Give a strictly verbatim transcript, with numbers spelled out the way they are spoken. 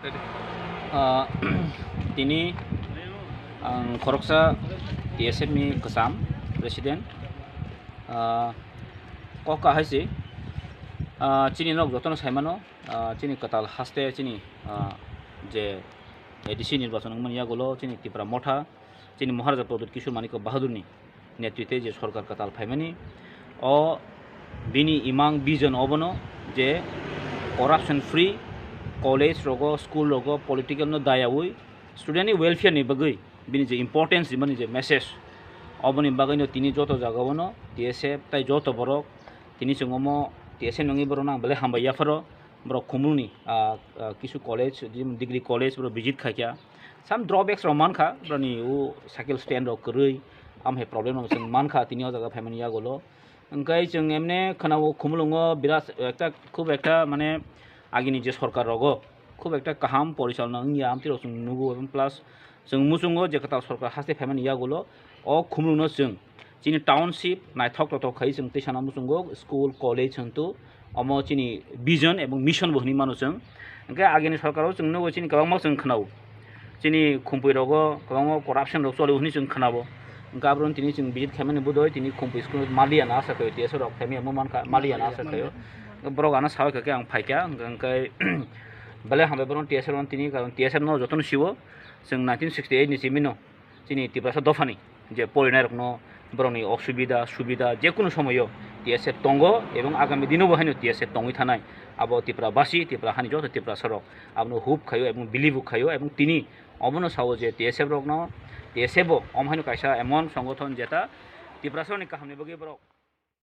Ah, tini ang khoroksa T S F ni kwcham president. Ah, kok kahai se, ah, chini nok jotono saimano, ah, chini kwtal haste chini, ah, je A D C nirbachon wngmani yagulo chini Tipra Motha, chini Maharaja Pradyut Kishore Manikya Bahadurni netritwe je sorkar kwtal phaimani, o bini imang vision obono je corruption free college rogo, school rogo political no dayaui student ni welfare ni bagwi bini je importance rimani je message, oboni bagwino tini joto jagao no T S F tai joto borok tini chwng omo T S F nungwi borok no ang belai hambai yapharo. Borok Khumulni, ah, ah, kisu college, jemon degree college, borok visit khaikha. Sam drawbacks rok mankha, borokni o cycle stand rok kwrwi, am hai problem rok chwng mankha tini o jaga phaimani yagulo. Hwnkhe chwng emne khwnao Khumulwngo birat ekta, khub ekta mane agini je sorkar rogo khub ekta kaham porichalona wngya, amtwi rok chwng nugo, plus chwng muchungo je kwtal sorkar haste phaimani yagulo o Khumulwngno chwng chini township naithok tothok khai chwng tei sana muchungo school, college hwntu omo chini vision ebong mission bo hwnwi mano chwng. Hwnkhe agini sorkaro chwng nugo chini kwbangma chwng khwnao. Chini Khumpui rogo kwbangma corruption rok choli hwnwi chwng khwnao. Hwnkhe aboni tini chwng visit khaimani budoi tini Khumpui school maliya na asa khaio, T S F rok khaimani amo mankha maliya na asa khaio. Borok ano sawi kha khe ang phaikha, hwnkhe belai hambai borok T S F rok tini, karon T S F no jotono siwo chwng nineteen sixty eight ni simino chini Tiprasa dophani je porinai rokno borokni osubida subida jekunu somoyo T S F tongo ebong agami dinobo haino T S F tongwi thanai. Abo Tipra basi, Tipra hani joto Tiprasa rok abono hope khaio ebong believe khaio ebong tini obono sao je T S F rokno, T S F bo omo haino kaisa emon songothon jeta Tiprasa rokni kahamni bagwi borok